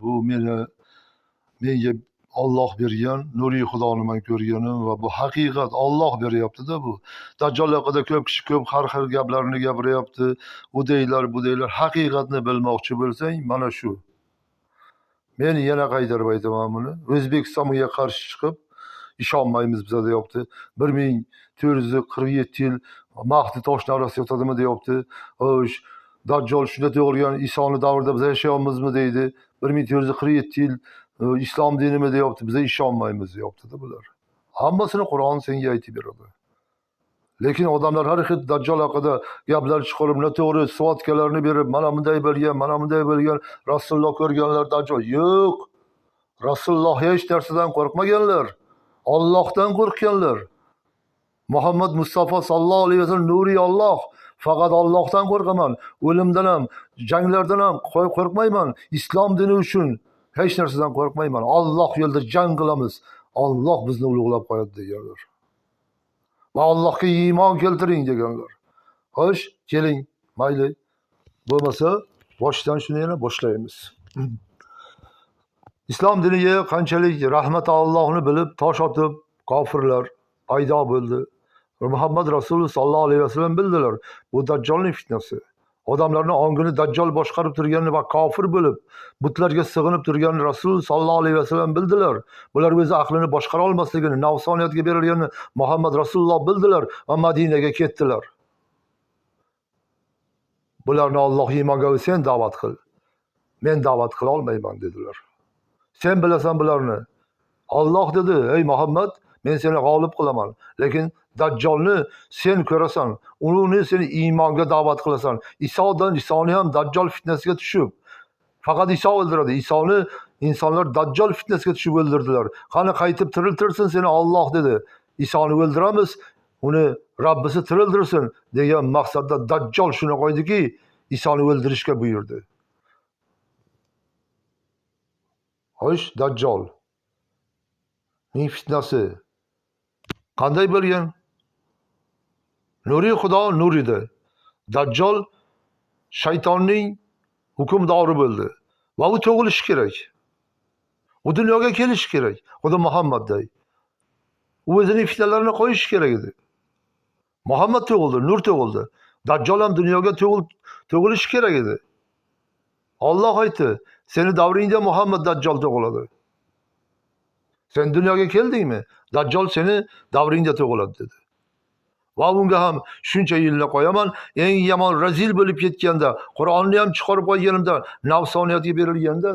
Bu menga Alloh bergan nuriy Xudoni men ko'rganim va bu haqiqat Alloh beryapti-da bu. Dajjol haqida ko'p kishi ko'p har xil gaplarni gapiryapti. U deylar, bu deylar. Haqiqatni bilmoqchi bo'lsang, mana shu. Men yana qaytarib aytaman buni. O'zbekiston bunga qarshi chiqib, ishonmaymiz biza deyapti. 1447 yil Mahdi toshni orasida yotadimi deyapti. Xo'sh, Dajjol shunda tug'ilgan Isoni davrida biz yashayapmizmi deydi. 1447 yil islom dinimi deyapti, biza ishonmaymiz deyapti-da bular. Hammasini Qur'on senga aytib beradi. Lekin odamlar har xil Dajjol haqida gaplar chiqarib, noto'g'ri svatkalarni berib, mana bunday bo'lgan, mana bunday bo'lgan, Rasululloh ko'rganlar Dajjol. Yo'q. Rasululloh hech narsadan qo'rqmaganlar. Allohdan qo'rqganlar. Muhammad Mustafa sallallohu alayhi vasallam nuri Alloh. Faqat Allohdan qo'rqaman. O'limdan ham, janglardan ham qo'rqmayman. Islom dini uchun hech narsadan qo'rqmayman. Alloh yo'lida jang qilamiz. Alloh bizni ulug'lab qo'yadi deganlar. Va Allohga iymon keltiring deganlar. Xo'sh, keling, mayli. Bo'lmasa, boshdan shuni yana boshlaymiz. Islom diniga qanchalik rahmat Allohni bilib, tosh otib kofirlar paydo bo'ldi. Muhammad Rasululloh sallallohu alayhi vasallam bildilar. Bu Dajjolning fitnasi. Odamlarning ongini Dajjol boshqarib turganini va kofir bo'lib, butlarga sig'inib turganini Rasul sallallohu alayhi vasallam bildilar. Bular o'zi aqlini boshqara olmasligini, nafsoniyatga berilganini Muhammad Rasululloh bildilar va Madinaga ketdilar. Bularni Alloh iymonga sen da'vat qil. Men da'vat qila olmayman dedilar. Sen bilasan bularni. Alloh dedi: "Ey Muhammad, men seni g'olib qilaman, lekin Dajjolni sen ko'rasan, uni sen iymonga da'vat qilasan." Isodan Isoni ham Dajjol fitnasiga tushib, faqat Iso o'ldiradi. Isoni insonlar Dajjol fitnasiga tushib o'ldirdilar. Qani qaytib tiriltirsin seni Alloh dedi. Isoni o'ldiramiz, uni Rabbisi tiriltirsin degan maqsadda Dajjol shuni qo'ydiki, Isoni o'ldirishga buyurdi. Xo'sh, Dajjol ning fitnasi qanday bo'lgan? Nuriy Xudo nur edi. Dajjol shaytonning hukmdori bo'ldi va u tug'ilishi kerak. U dunyoga kelishi kerak, Xudo Muhammadday. U o'zining fitnalarini qo'yishi kerak edi. Muhammad tug'ildi, nur tug'ildi. Dajjol ham dunyoga tug'ilishi kerak edi. Alloh aytdi: "Seni davringda Muhammad Dajjol tug'iladi. Sen dunyoga keldingmi? Dajjol seni davringda tug'iladi" dedi. Va unga ham shuncha yilni qo'yaman, eng yomon razil bo'lib ketganda, Qur'onni ham chiqarib qo'yganimda, nafsoniyatga berilganda